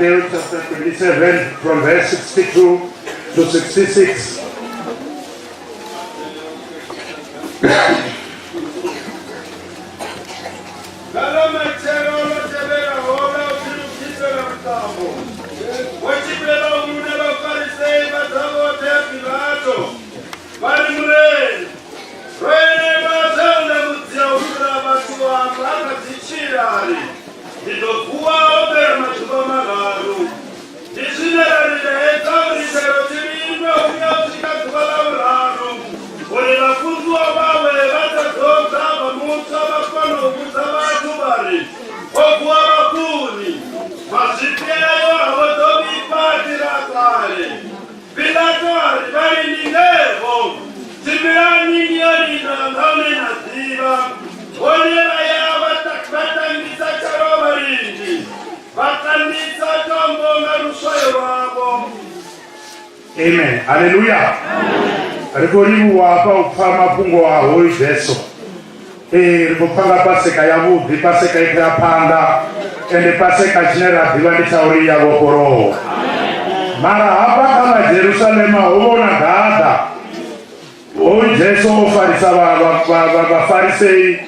Matthew chapter 27 from verse 62 to 66. Nga ḽa matshelo ḽo tevhelaho ḽa u ḓilugisela vhuṱambo, vhotshifhe vhahulu na Vhafarisei vha ḓa vhoṱhe ha Pilato, vha ri, Murena, ro elelwa zwe uḽa mudzia-u-fhura vhathu wa amba a kha ḓi tshila a ri, Ndi ḓo vuwa ho fhela maḓuvha mararu. Ndi zwine ra ri laedza uri tshelo tshi lindwe u vhuya u swika ḓuvha ḽa vhuraru, uri vhafunziwa vhawe vha sa ḓo ḓa vha mu tswa vha kona u vhudza vhathu vha ri, O vuwa vhafuni. Mazwifhi ayo a vho ḓo vhifha a fhira a kale. Pilato a ri, Vhalindi ngevho, tshimbilani ni yo linda nga hune na ḓivha. Vhone vha ya vha tangisa tshalo vhalindi. Vha kandisa tombo nga luswayo lwavho. Amen. Haleluya. Ri khou livhuwa hafha u pfa mafhungo a hoyu Jesu. Ee, ri khou pfa nga Paseka yavhuḓi, Paseka i khou ya phanḓa, ende Paseka tshine ra ḓivha ndi tsha uri ya vhofholowa. Mara hafha kha ḽa Jerusalema ho vha hu na gaḓa. Hoyu Jesu o farisa Vhafarisei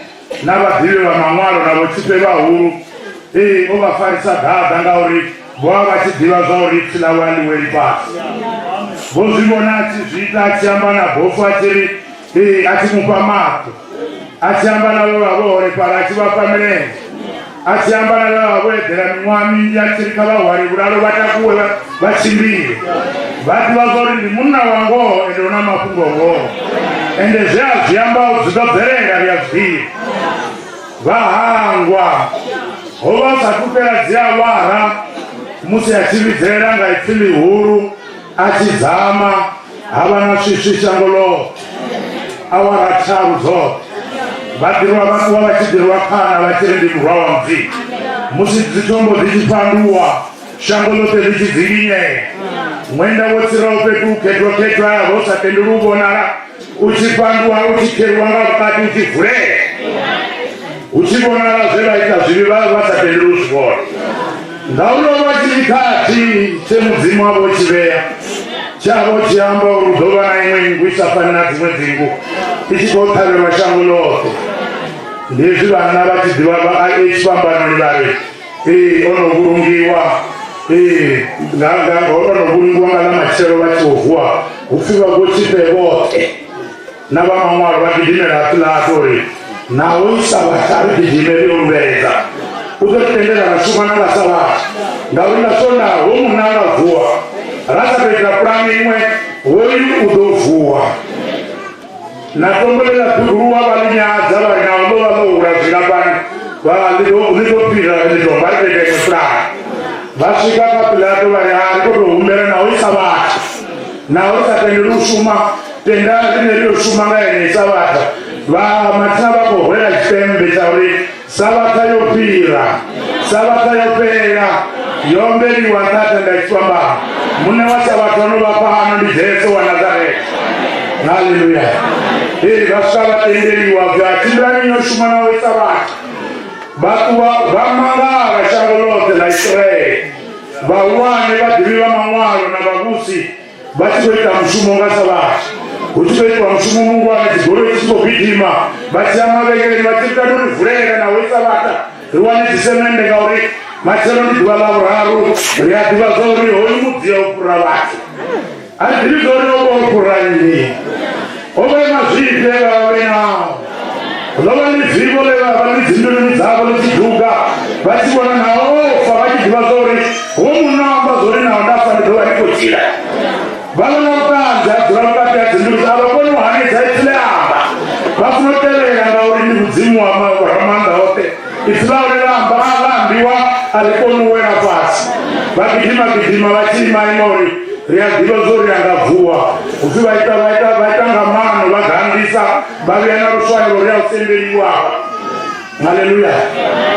na vhaḓivhi vha maṅwalo na vhotshifhe vhahulu. Ee, o vha farisa gaḓa ngauri vho vha vha tshi ḓivha zwa uri ipfi ḽawe a ḽi weli fhasi. Vho zwi vhona a tshi zwi ita, a tshi amba na bofu a tshi ri, ee, a tshi mu fha maṱo, a tshi amba na vhe vha vho holefhala a tshi vha fha milenzhe, a tshi amba na vhe vha vho eḓela miṅwaha minzhi a tshi ri kha vha hwale vhulalo vha takuwe vha tshimbile. Vha ḓivha zwa uri ndi munna wa ngoho ende u na mafhungo ngoho, ende zwe a zwi amba zwi ḓo bvelela, ri a zwi ḓivha. Vha hangwa ho vha hu sathu fhela dziawara musi a tshi vhidzelela nga ipfi ḽihulu a tshi dzama ha vha na swiswi shango ḽoṱhe awara tharu dzoṱhe vha ḓirwa vha ṱuwa vha tshi ḓirwa khana vha tshi ri ndi murwa wa mudzimu musi dzitombo dzi tshi fhanduwa shango ḽoṱhe ḽi tshi dzinginyea ṅwenda wo tsiraho fhethu khethwa khethwa ya vha u sa tendeli u vhonala u tshi fhanduwa u tshi kheruwa nga vhukati u tshi vulea hu tshi vhonala zwe vha ita zwivhi vha vha sa tendeli u zwi vhona ngauri o vha tshikhathi tshe mudzimu a vho tshi vhea tshavho tshi amba uri hu ḓo vha na iṅwe nngu i sa fani na dziṅwe dzingu i tshi khou ṱhavhelwa shango ḽoṱhe ndi hezwi vhanna vha tshi ḓivha vha e tshifhambanoni vha ri ee o no vhulungiwa ee o no vhulungiwa nga ḽa matshelo vha tshi vho vuwa hu pfhi vha vhotshifhe vhoṱhe na vha maṅwalo vha gidimela ha Pilato uri naho i Sabatha ri gidime ri yo luvhedza u ḓo ri tendela ra shuma na nga Sabatha ngauri nga Swondaha ho munna a nga vuwa ra sa tou ita pulane iṅwe hoyu u ḓo vuwa na tombo ḽe ḽa ṱhukhuluwa vha ḽi nyadza vha ri naho ḽo vha ḽo hula zwingafhani vha ḽi ḓo ḽi ḓo fhira ḽi tombo a ri tou ita iṅwe pulane vha swika kha Pilato vha ri ha ri khou tou humbela naho i Sabatha naho ri sa tendeli u shuma tenda rine ri yo shuma nga yeneyi savhatha vha mathina vha khou hwela tshipembe tsha uri savhatha yo fhira savhatha yo fhela yo ombeliwa nṱha tenda tshifhambano muṋe wa savhatha ono vha fhano ndi jesu wa nazareta haleluya ee vha swika vha tendeliwa bva tshimbilani yo shuma naho i savhatha vha ṱuwa vha mangala shango ḽoṱhe ḽa israele vhahulwane vhaḓivhi vha maṅwalo na vhavhusi vha tshi khou ita mushumo nga savhatha hu tshi khou itiwa mushumo muhulwane dzigoloi tshi khou gidima vha tshi ya mavhengeleni vha tshi ita ri vulela naho i savhatha ri wane dzisemende ngauri matshelo ndi ḓuvha ḽa vhuraru ri a ḓivha zwa uri hoyu mudzia u fhura vhathu a ri ḓivhi zwa uri o vha o fhura nnyi o vha e mazwifhi e vha vha vhe nao ḽo vha ḽi vivho ḽe vha vha ḽi dzimbiluni dzavho ḽi tshi duga vha tshi vhona naho o fa vha tshi ḓivha zwa uri ho munna o amba zwa uri naho nda fa ndi ḓo vha ndi khou tshila vha vha na vhuṱanzi ha dzula vhukati ha dzimbilu a vha koni u hanedza ipfi ḽe amba vha funa u tevhela ngauri ndi mudzimu wa ramaanḓa oṱhe ipfi ḽa uri ḽa amba ḽa ambiwa a ḽi koni u wela fhasi vha gidima gidima vha tshi ima ima uri ri a ḓivha zwo ri a nga vuwa hupfi vha ita vha ita vha ita nga maano vha gandisa vha vhuya na luswayo lwo ri a u sendeliwa haleluya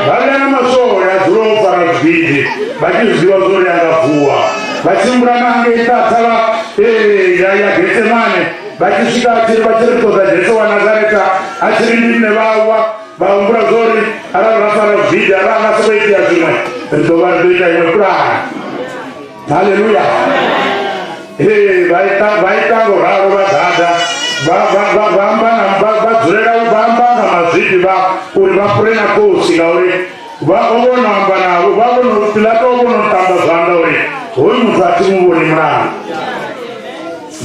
vha vhuya na maswole a dzula o fara zwigidi vha tshi zwi ḓivha zwo ri a nga vuwa vha tshimbila na ngei ṱhathavha ya ya getsemane vha tshi swika a tshi vha tshi ri ṱoḓa jesu wa nazareta a tshi ri ndi nṋe vhawa vha humbula zwo ri arali ra fara zwigidi arali nga sokou itea zwiṅwe ri ḓo vha ri ḓo ita iṅwe pulane. Haleluya. Ee, vha ita vha ita ngo ralo vha dada vha vha vha vha amba na vha vha dzulela u vha amba nga mazwifhi vha uri vha fure na khosi ngauri vha o vhono amba navho vha vhono Pilato o vhono tamba zwanḓa uri hoyu muthu a thi mu vhoni mulandu.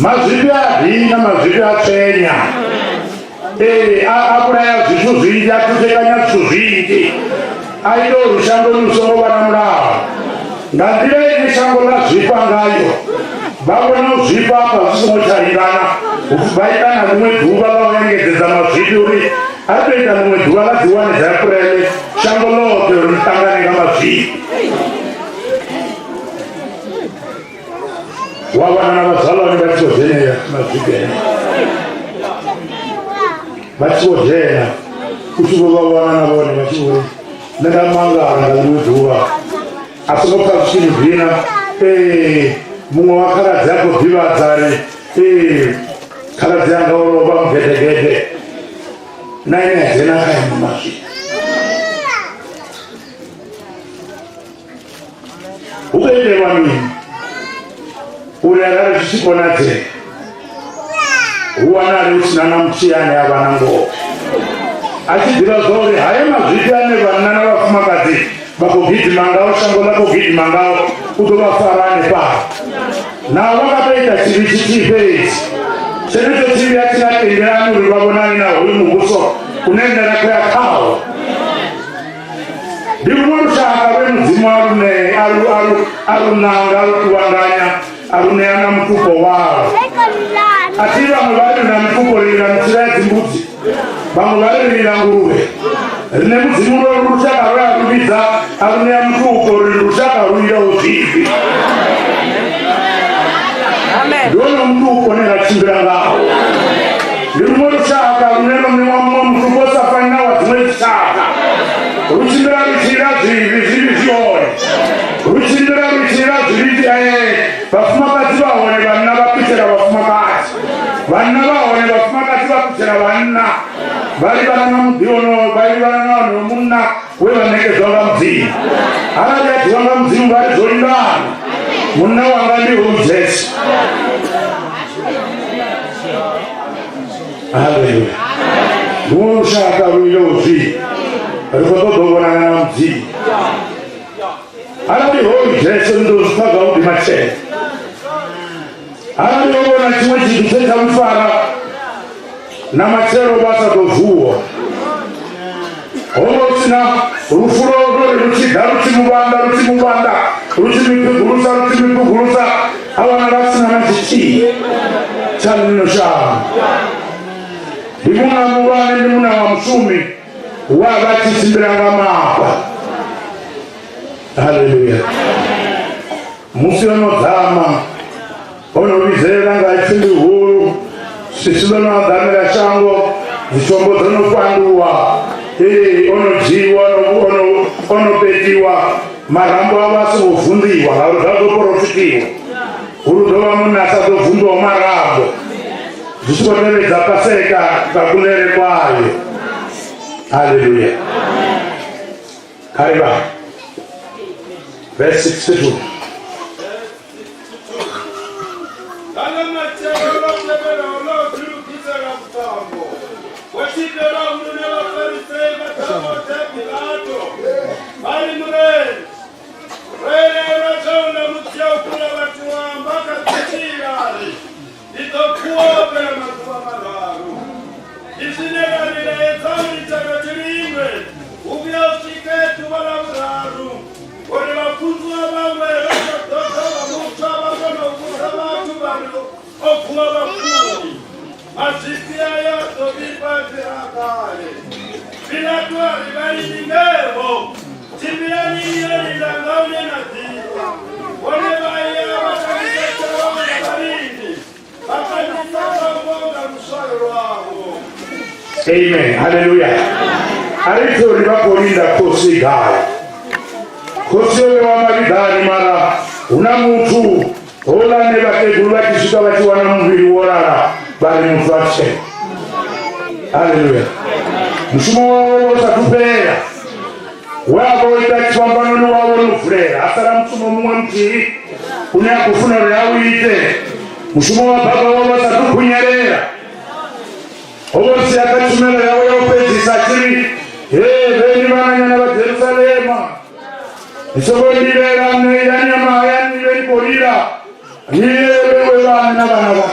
Mazwifhi a dina, mazwifhi a tswenya. Ee, a a vhulaya zwithu zwinzhi, a thusekanya zwithu zwinzhi, a ita uri shangoni hu songo vha na mulalo. Nga nḓila ine shango ḽa zwifha ngayo, vha vhona u zwifha afha zwi songo tsha lingana, vha ita na ḽiṅwe ḓuvha ḽa u engedzedza mazwifhi uri a ri tou ita ḽiṅwe ḓuvha ḽa dzi wane dza Apurele shango ḽoṱhe uri ri ṱangane nga mazwifhi. Wa wana na vhazalwane vha tshi khou dzhenela mazwifhi ene vha tshi khou dzhena u tshi vho vha wana na vhone vha tshi vho ri nṋe nda mangala nga ḽiṅwe ḓuvha a songo pfa zwi tshi mu dina. Ee, muṅwe wa khaladzi a khou ḓivhadza ri ee khaladzi anga o lovha mugedegede na ene a dzhena kha ene mazwifhi. Hu khou itelwa mini uri arali zwi tshi konadzea hu wanale hu sina na muthihi ane a vha na ngoho a tshi ḓivha zwa uri haya mazwifhi ane vhanna na vhafumakadzi vha khou gidima ngao shango ḽa khou gidima ngao u ḓo vha fara hanefhaḽa naho vha nga tou ita tshivhi tshithihi fhedzi tshenetsho tshivhi a tshi nga tendelani uri vha vhonane na hoyu muvhuso une nṋe nda khou ya khawo. Ndi luṅwe lushaka lwe Mudzimu a lu ṋea, a lu, a lu, a lu nanga, a lu kuvhanganya, a lu ṋea na mutupo walwo. A thi vhaṅwe vha ri na mitupo ri lila mitshila ya dzimbudzi, vhaṅwe vha ri ri lila nguluvhe. Riṋe Mudzimu lwo lu lushaka lwe a lu vhidza, a lu ṋea mutupo uri ndi lushaka lu ilaho zwivhi. Ndi wone mutupo une ra tshimbila ngawo. Ndi luṅwe lushaka lune lwo ṋewa muṅwe mutupo u sa fani na wa dziṅwe dzitshaka. Lu tshimbila lu tshi ila zwivhi, zwivhi zwi hone. Lu tshimbila lu tshi ila zwivhi, vhafumakadzi vha hone, vhanna vha ṱutshela vhafumakadzi. Vhanna vha hone, vhafumakadzi vha ṱutshela vhanna. Vha livhana na muḓi wonoyo, vha livhana na wonoyo munna we vha ṋekedzwa nga Mudzimu. Arali a dzhiwa nga Mudzimu vha ri zwo lingana. Munna wanga ndi hoyu Jesu. Haleluya. Luṅwe lushaka lu ile u zwi ri khou ṱoḓa u vhonana na Mudzimu. Arali hoyu Jesu ni ḓo zwi pfa zwavhuḓi matshelo. Arali o vhona tshiṅwe tshithu tshe tsha mu fara na matshelo vha sa ḓo vuwa. Ho vha hu si na lufu lwo lwo ri lu tshi ḓa lu tshi mu vhanda lu tshi mu vhanda lu tshi mipigulusa lu tshi mipigulusa a wanala a si na na tshithihi tsha ḽino shango. Ndi munna muhulwane, ndi munna wa mushumi we a vha a tshi tshimbila nga mapa. Haleluya. Musi o no dzama o no vhidzelela nga ipfi ḽihulu, swiswi ḽo no anḓamela shango, dzithombo dzo no fhanduwa, ee, o no dzhiiwa, o no petiwa, marambo awe a songo vunḓiwa ngauri zwa ḓo porofitiwa uri u ḓo vha munna a sa ḓo vunḓwaho marambo, zwi tshi khou tevhedza Paseka nga kunele kwayo. Haleluya. Kha ri vhale verse 62. Nga ḽa matshelo ḽo tevhelaho ḽa u ḓilugisela vhuṱambo, vhotshifhe vhahulu na Vhafarisei vha ḓa vhoṱhe Pilato, vha ri, Murena, ro elelwa zwe uḽa mudzia u fhura vhathu wa amba kha ḓi tshila a ri, Ndi ḓo vuwa ho fhela maḓuvha mararu. Ndi zwine ra ri laedza uri tshaka tshi lindwe u vhuya u swike ḓuvha ḽa vhuraru, uri vhafunziwa vhawe vha sa ḓo ḓa vha mu tswa vha kona u vhudza vhathu vha ri o vuwa vhafuni. Mazwifhi ayo a ḓo vhifha a fhira a kale. Pilato a ri vha lindingevho, tshimbilani ni yo linda nga hune na ḓivha. Vhone vha ya vha tambisa tshavho nga vhalindi, vha tambisa tombo nga luswayo lwavho. Amen. Haleluya. A ri pfe uri vha khou linda khosi gai. Khosi yo vhewa mavhiḓani mara hu na muthu houḽa ane vhakegulu vha tshi swika vha tshi wana muvhili wo lala vha ri muthu a tshee. Haleluya. Mushumo wawe wo sa thu fhela. We a vha o ita tshifhambanoni wawe no vulela ha sala mushumo muṅwe muthihi une a khou funa uri a u ite. Mushumo wa baba wa vha sa ḓo khunyelela. Ho vha sia kha tshumelo yawe ya u fhedzisa a tshi ri, Hee vheni vhananyana vha Jerusalema, ni songo lilela nṋe, yani ya mahayani ni vhe ni khou lila, ni lilele vheiwe vhaṋe na vhana vhaṋu.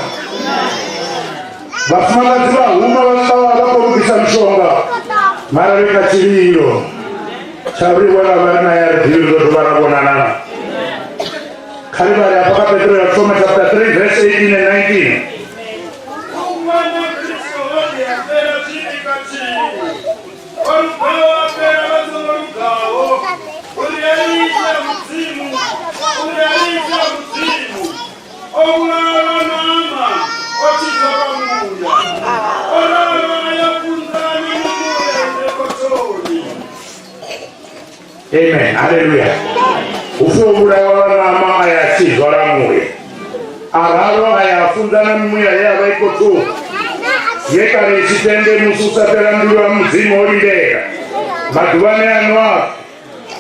Vhafumakadzi vha huma vha swika vha vha khou lugisa mishonga, mara ri kha tshililo tsha uri we ra vha ri naye a ri ḓivhi ri ḓo dovha ra vhonana na. Kha ri vhale hafha kha Petro ya thoma chapter 3 verse 18 and 19. Wana Kristo hone a fela tshifhinga tshiṅwe. O lugaho a fela vha songo lugaho, uri a ite ya Mudzimu, uri a ite ya Mudzimu. O vhulawa lwa ṋama, o tshidzwa lwa muya. O ralo a ya funzana mimuya i re khothoni. Amen. Haleluya. Upfi o vhulawa lwa ṋama a ya tshidzwa lwa muya. A ralo a ya funza na mimuya ye a vha i khou ṱuwa. Ye kale i tshi tende musi u sa fhela mbilu ya Mudzimu o lindela. Maḓuvhani a Noaxe,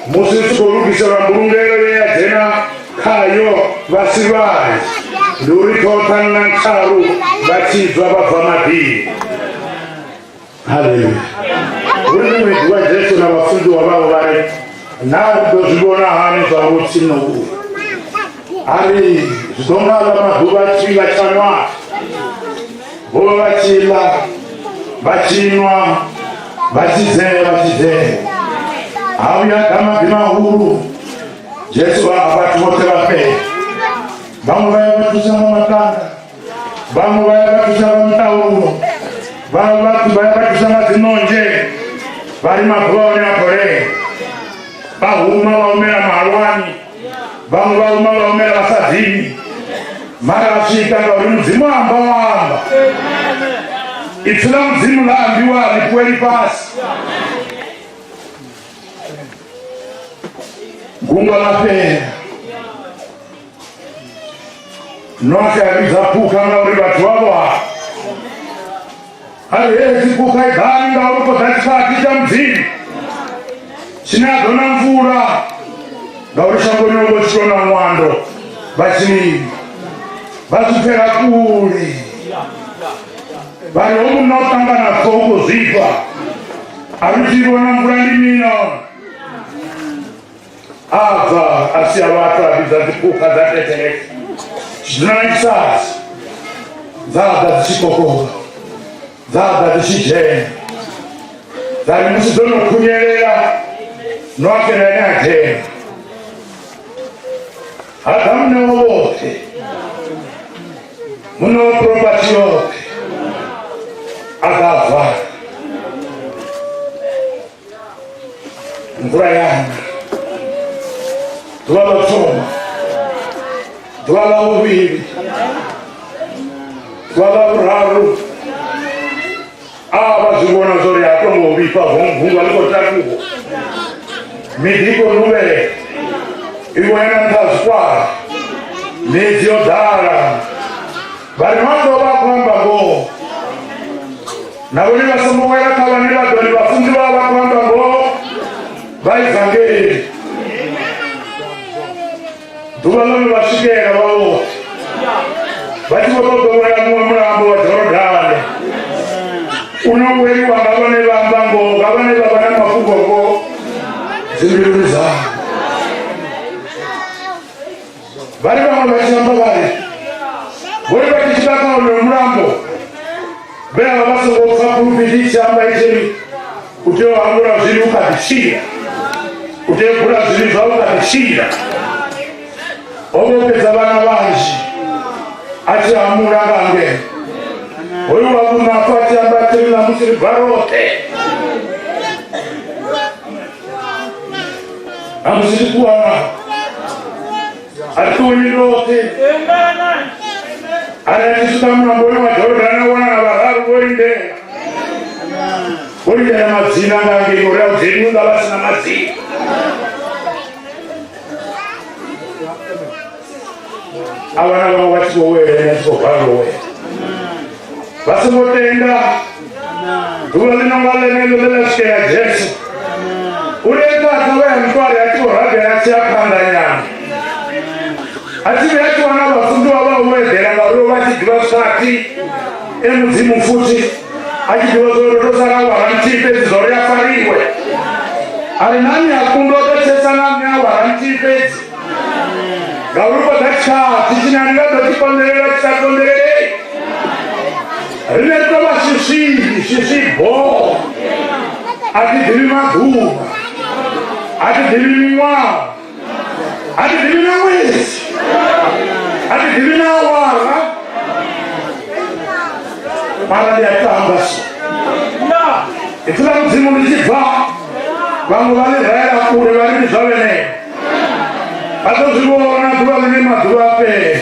musi hu tshi khou lugiselwa mbulungelo ye ya dzhena khayo vha si vhanzhi, ndi uri ṱhoho ṱhanu na tharu vha tshidzwa vha bva maḓini. Haleluya. Hu ri ḽiṅwe ḓuvha Jesu na vhafunziwa vhawe vha ri, Naa ri ḓo zwi vhona hani zwa uri tsini no vhuya? A ri, zwi ḓo nga aḽa maḓuvha a tshifhinga tsha Noaxe. Vho vha vha tshi ḽa, vha tshi nwa, vha tshi dzea, vha tshi dzea. Ha vhuya ha ḓa maḓi mahulu, Jesu a vhathu vhoṱhe vha fhela. Vhaṅwe vha ya vha thusa nga matanda, vhaṅwe vha ya vha thusa nga muṱaululo vhaṅwe vhathu vha ya vha thusa nga dziṋonzhe vha ri maḓuvha one a khou lenga vha huma vha humela mahalwani vhaṅwe vha huma vha humela vhasadzini mara a swika ngauri mudzimu amba wa amba ipfi ḽa mudzimu ḽa ambiwa ḽi puweli fhasi gungwa ḽa fhela Noaxe a vhidza phukha ngauri vhathu vha vho hana. A ri hedzi phukha iḓani ngauri khou ḓa tshikhathi tsha Mudzimu tshine a ḓo na mvula ngauri shangoni ho vha tshi tou na ṅwando vha tshi lima vha zwi pfela kule vha ri ho munna o ṱangana pfo u khou zwifha a ri tshi vhona mvula ndi mina a bva a sia vhathu a vhidza dziphukha dza thetshelesa tshiduna na tshisadzi dza ḓa dzi tshi kokovha dza ḓa dzi tshi dzhena dza ri musi dzo no khunyelela Noaxe na ene a dzhena ha ḓa muṋe wa vhoṱhe muṋe wa property yoṱhe a ḓa a vala mvula yana ḓuvha ḽo thoma ḓuvha ḽa vhuvhili ḓuvha ḽa vhuraru a vha zwi vhona zwo ri a to ngo vhifha gungwa ḽi khou takuwa miḓi i khou nuvhela i vho ya na nṱha ha zwikwara midzi yo ḓala vha ri vha ḓo vha khou amba ngoho na vhone vha songo wela kha vhane vha ḓo ri vhafunzi vha vha khou amba ngoho vha ivangeli ḓuvha ḽo no vha swikela vha vhoṱhe vha tshi vho ṱoḓa u wela muṅwe mulambo wa Jorodani u no weliwa nga vhane vha amba ngoho nga vhane vha vha na mafhungo ngoho dzimbiluni dzavho vha ri vhaṅwe vha tshi amba vha ri vhone vha tshi swika kha wonoyo mulambo vhe vha vha songo pfa phulupiti i tshi amba i tshi ri u tea u hangula zwivhi u kha ḓi tshila u tea u bula zwivhi zwau u kha ḓi tshila ho vho fhedza vhana vhanzhi a tshi hamula nga ngeno hoyu wa vhuṋafu a tshi amba a tshi ri ṋamusi ri bva roṱhe ṋamusi ri ṱuwa na a ri ṱuwi roṱhe ari a tshi swika mulamboni wa Jorodani a wana na vhararu vho lindela vho lindela madzina nga ngei uri a u dzheniwi nga vha sina madzina a wana vhaṅwe vha tshi khou wela ene a tshi khou balelwa u wela vha songo tenda ḓuvha ḽi no nga ḽeneḽo ḽe ḽa swikela Jesu uri nṱha ha thavha ya muṱwari a tshi khou rabela a tshi ya phanḓa nyana a tshi vhuya a tshi wana vhafunziwa vha u eḓela ngauri o vha a tshi ḓivha zwikhathi e mudzimu futhi a tshi ḓivha zwa uri to sala awara nthihi fhedzi zwa uri a fariwe a ri nani a kundwa u tou tshesa nga nṋe awara nthihi fhedzi ngauri u khou ḓa tshikhathi tshine a ni nga ḓo tshi konḓelela tshi sa konḓelelei riṋe ri tou vha swiswini swiswi boo a thi ḓivhi maḓuvha a thi ḓivhi miṅwaha a thi ḓivhi na ṅwedzi a thi ḓivhi na awara mara ndi a tamba so ipfi ḽa mudzimu ndi tshi bva vhaṅwe vha ḽi raela kule vha ri ndi zwa vheneo vha ḓo zwi vhona ḓuvha ḽine maḓuvha a fhela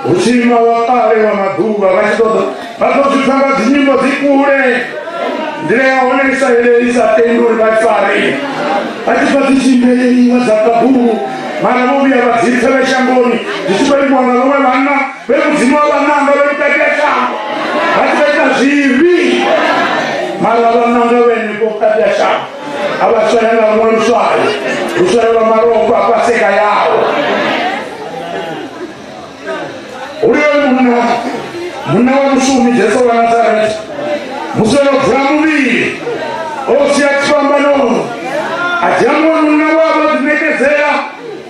hu tshi ima wa kale wa maḓuvha vha tshi ṱoḓa vha ḓo zwi pfa nga dzinyimbo dzi kule nḓila ya hone i sa eleli i sa tendi uri vha fare vha tshi pfa dzi tshi imeleliwa dza ṱaḓulu mara vho vhuya vha dzi pfe vhe shangoni dzi tshi khou imbiwa nga vhaṅwe vhanna vhe mudzimu wa vha nanga vhe vhukati ha shango vha tshi vha ita zwivhi mara vha nanga vhenefho vhukati ha shango a vha swaya nga luṅwe luswayo luswayo lwa malofha a paseka yawo uyo munna munna wa mushumi jesu wa nazareta musi o no bvula muvhili o sia tshifhambanoni a dzhia muṅwe munna we a vha ḓiṋekedzela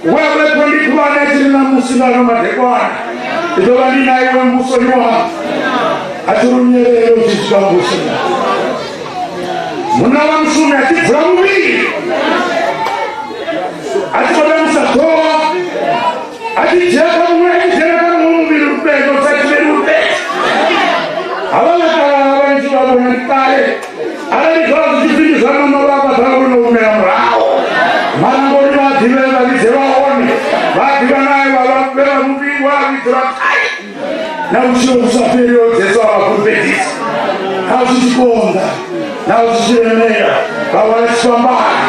we a vha khondi khulwane a tshi ri ṋamusi nga ano madekwana ndi ḓo vha ndi na iwe muvhusoni wanga a tshi runyelele u tshi swika muvhusoni munna wa mushumi a tshi bvula muvhili a tshi khou tambisa ḓowa a tshi dzhia kha muṅwe a tshi dzhena kha muṅwe muvhili lutendo sa thivheli lutendo havha vhakalala vhanzhi vha vhona ndi kale arali zwa zwi tshi pfi ndi zwa mama vha vha ḓa vho no humela murahu mara ngori vha ḓivhe vha vhidzelwa hone vha ḓivha naye vha vha vhe vha muvhili wa vhidzelwa kale na vhutshilo vhu sa fheli ho Jesu a vha fhulufhedzisa naho zwi tshi konḓa naho zwi tshi lemela vha wana tshifhambano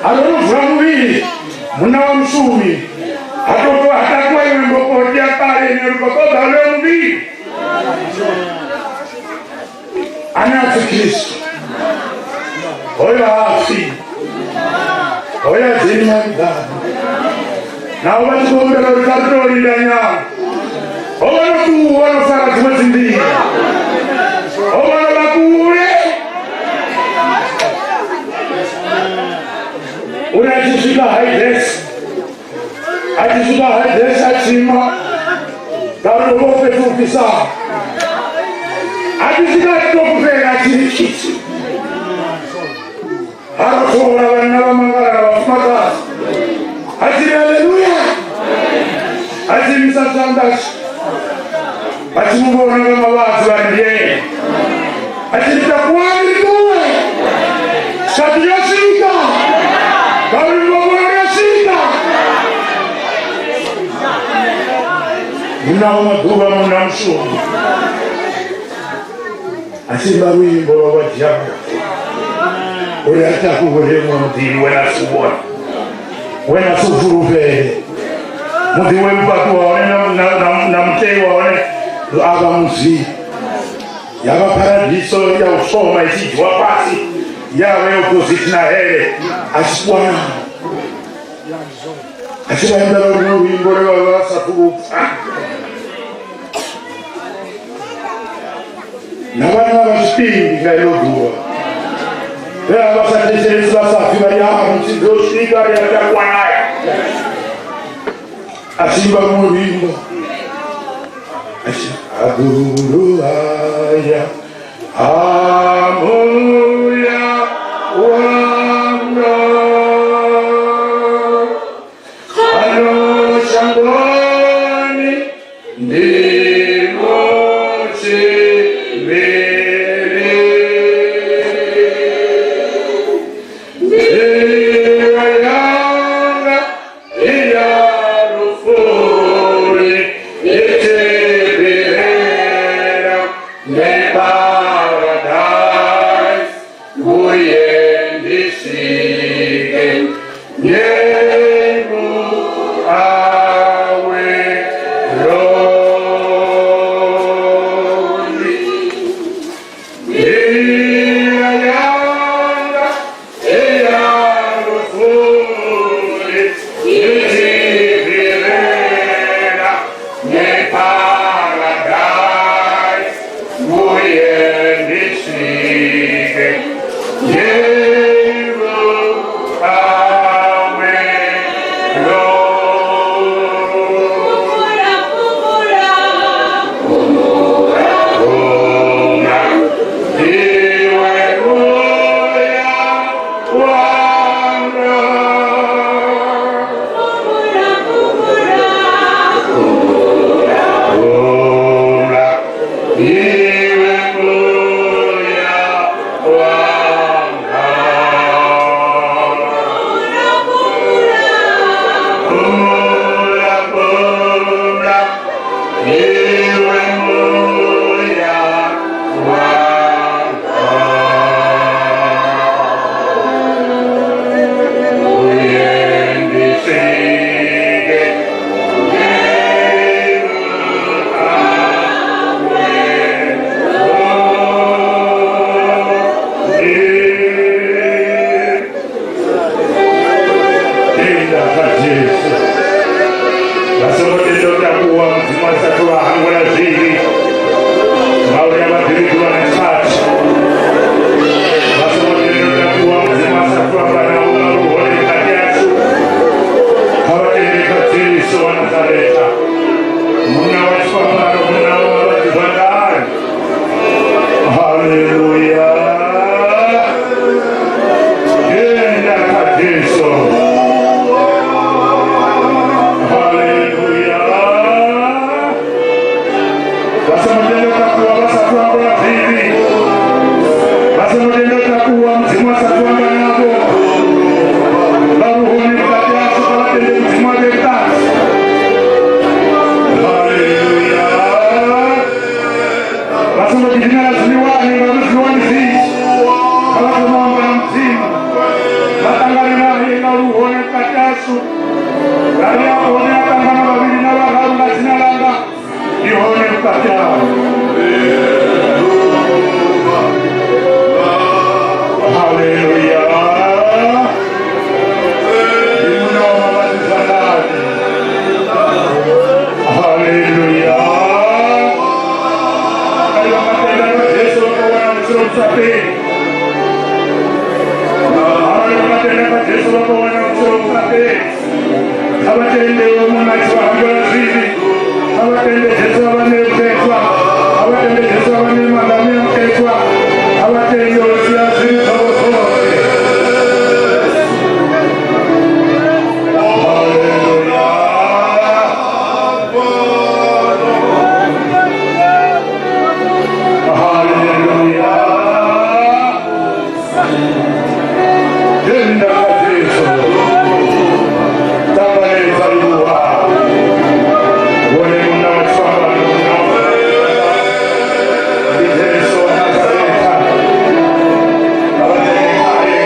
a ro no vula muvhili munna wa mushumi ha tou ha takuwa iṅwe mbokoti ya kale ine ri khou ṱoḓa loyo muvhili ane a pfi kristo hoyo ha pfi hoyo a dzheni mavhiḓani naho vha tshi khou humbela uri kha ri tou linda nyana ho vha no ṱuwa no fara dziṅwe dzinḓila ho vha no vha kule uri a tshi swika haides a tshi swika haides a tshima ngauri ho vha hu fhethu hu fhisaho a tshi swika a tshi tou fhufhela a tshi ri tshitshi ha rothola vhanna vha mangala na vhafumakadzi a tshi ri aleluya a tshi imisa zwanḓa vha tshi mu vhona nga mavhadzi vha ri ndi ene a tshi ri takuwani ri ṱuwe tshati yo swika ngauri mbongolo yo swika munna wa maḓuvha munna mushumo a tshi imba luimbo lwa vha dzhia uri a takuwe muṅwe muḓini we na si vhone we na si fulufhele muḓi we mufhaṱi wa hone na mutei wa hone a vha mudzimu ya vha paradiso ya u thoma i tshi dzhiwa fhasi ya vha ya opposite na hele a tshi ṱuwa nao a tshi vha imbela luṅwe luimbo lwe vha vha vha sa thu pfa na vhana vha tshipimbi nga ilo ḓuvha vhe vha vha sa thetshelesi vha sa pfi vha ri a musi ḓo swika ri a takuwa naye a tshi imba luṅwe luimbo a tshi agulu haya amuya wanga ano shangoni ndi mutshimbili nḓila yanga i ya lufuni i tshi fhirela ndi paradise vhuye ndi swike nyengu awe. Nazareta, munna wa tshifhambano, munna wa vhavhaḓi zwanḓani. Haleluya. Tenda kha Jesu. Haleluya. Vha songo tenda u takuwa vha sathu amba zwivhi. Vha songo tenda u takuwa Mudzimu a sathu amba navho. Vha ruhoni vhukati hashu, kha vha tende Mudzimu a vhe vhuṱanzi. Haleluya. Vha songo gidimela zwiḽiwani ngauri zwiḽiwani zwinzhi. Kha vha thome u amba na Mudzimu. Vha ṱangane naye nga luhone vhukati hashu. Ngauri a hone a ṱangana vhavhili na vhararu nga dzina ḽanga, ndi hone vhukati havho. Haleluya. Ndi munna wa mavhadzi zwanḓani. Haleluya. Arali vha nga tenda kha Jesu vha ḓo wana vhutshilo vhu sa fheli. Arali vha nga tenda kha Jesu vha ḓo wana vhutshilo vhu sa fheli. Kha vha tende uyo munna a tshi vha hangwela zwivhi. Kha vha tende Jesu a vha ṋee vhukhethwa. Kha vha tende Jesu a vha ṋee maanḓa a Muya Mukhethwa. Kha vha tende u sia zwivhi zwavho zwoṱhe. Haleluya. Haleluya. Tenda kha Jesu. Ṱanganedza livhuwa. Vhone munna wa tshifhambano, munna wa ndi Jesu wa Nazareta. Kha vha tende khae.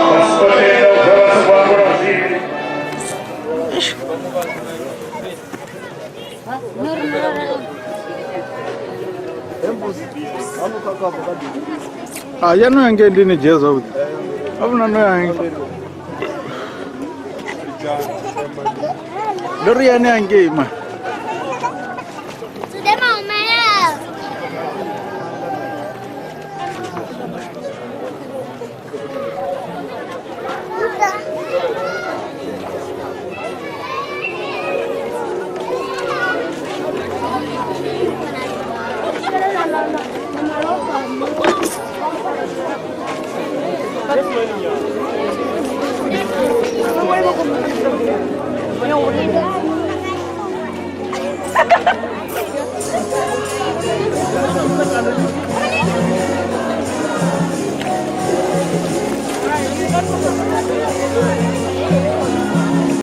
Vha si khou tenda u bva vha songo hangwelwa zwivhi. Ah, ya no yange ndini dzhia zwavhuḓi. A vhona no yange. Ndo ri yane hangei ma.